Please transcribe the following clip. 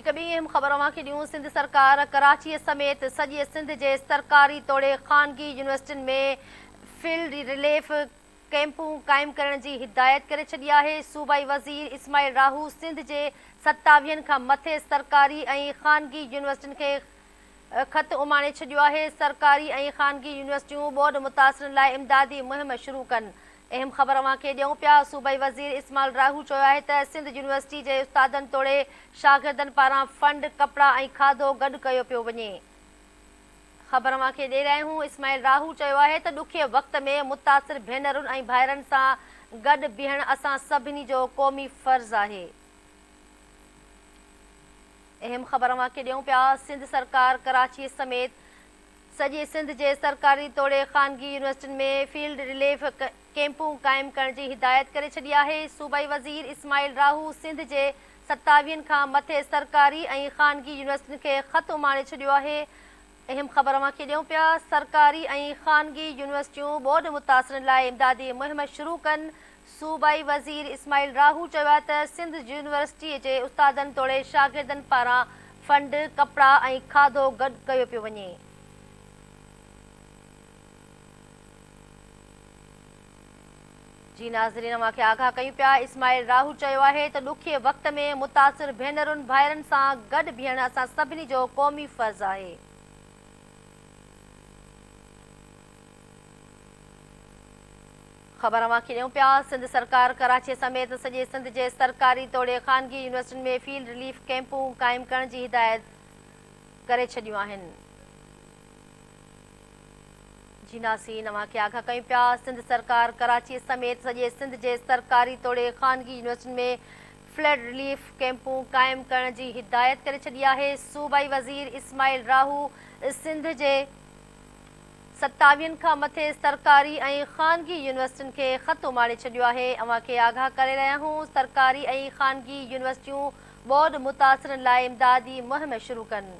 هڪ ٻي اهم خبر اوهان کي ڏيون، سنڌ سرڪار ڪراچيء سميت سڄي سنڌ جي سرڪاري توڙي خانگي يونيورسٽين ۾ فلڊ رليف ڪئمپون قائم ڪرڻ جي هدايت ڪري ڇڏي آهي. صوبائي وزير اسماعيل راهو سنڌ جي 27 کان مٿي سرڪاري ۽ خانگي يونيورسٽين کي خط اماڻي ڇڏيو آهي. سرڪاري ۽ خانگي يونيورسٽيون ٻوڏ متاثرن لاء امدادي مهم شروع ڪن. اهم خبر اوهان کي ڏيون پيا، صوبائي وزير اسماعيل راهو چيو آهي ته سنڌ يونيورسٽي جي استادن توڙي شاگردن پاران فنڊ، ڪپڙا ۽ کاڌو گڏ ڪيو پيو وڃي. خبر اوهان کي ڏئي رهيا آهيون، اسماعيل راهو چيو آهي ته ڏکئي وقت ۾ متاثر ڀينرن ۽ ڀائرن سان گڏ بيهڻ اسان سڀني جو قومي فرض آهي. اهم خبر اوهان کي ڏيون پيا، سنڌ سرڪار ڪراچي سميت سڄي سنڌ جي سرڪاري توڙي خانگي يونيورسٽين ۾ فيلڊ رليف ڪئمپون قائم ڪرڻ جي هدايت ڪري ڇڏي آهي. صوبائي وزير اسماعيل راهو سنڌ جي 27 کان مٿي سرڪاري ۽ خانگي يونيورسٽين کي خط اماڻي ڇڏيو آهي. اهم خبر اوهان کي ڏيون پيا، سرڪاري ۽ خانگي يونيورسٽيون ٻوڏ متاثرن لاء امدادي مهم شروع ڪن. صوبائي وزير اسماعيل راهو چيو آهي ته سنڌ يونيورسٽي جي استادن توڙي شاگردن پاران فنڊ، ڪپڙا ۽ کاڌو گڏ ڪيو پيو وڃي. جي ناظرين اوهان کي آگاهه ڪيون پيا، اسماعيل راهو چيو آهي ته ڏکئي وقت ۾ متاثر ڀينرن ڀائرن سان گڏ بيهڻ اسان سڀني جو قومي فرض آهي. خبر اوهان کي ڏيون پيا، سنڌ سرڪار ڪراچي سميت سڄي سنڌ جي سرڪاري توڙي خانگي يونيورسٽين ۾ فيلڊ رليف ڪئمپون قائم ڪرڻ جي هدايت ڪري ڇڏيون آهن. جي ناظرين اوهان کي آگاهه ڪيون پيا، سنڌ سرڪار ڪراچي سميت سڄي سنڌ جي سرڪاري توڙي خانگي يونيورسٽين ۾ فلڊ رليف ڪئمپون قائم ڪرڻ جي هدايت ڪري ڇڏي آهي. صوبائي وزير اسماعيل راهو سنڌ جي 27 کان مٿي سرڪاري ۽ خانگي يونيورسٽين کي خط اماڻي ڇڏيو آهي. اوهان کي آگاهه ڪري رهيا آهيون، سرڪاري ۽ خانگي يونيورسٽيون ٻوڏ متاثرن لاء امدادي مهم شروع ڪن.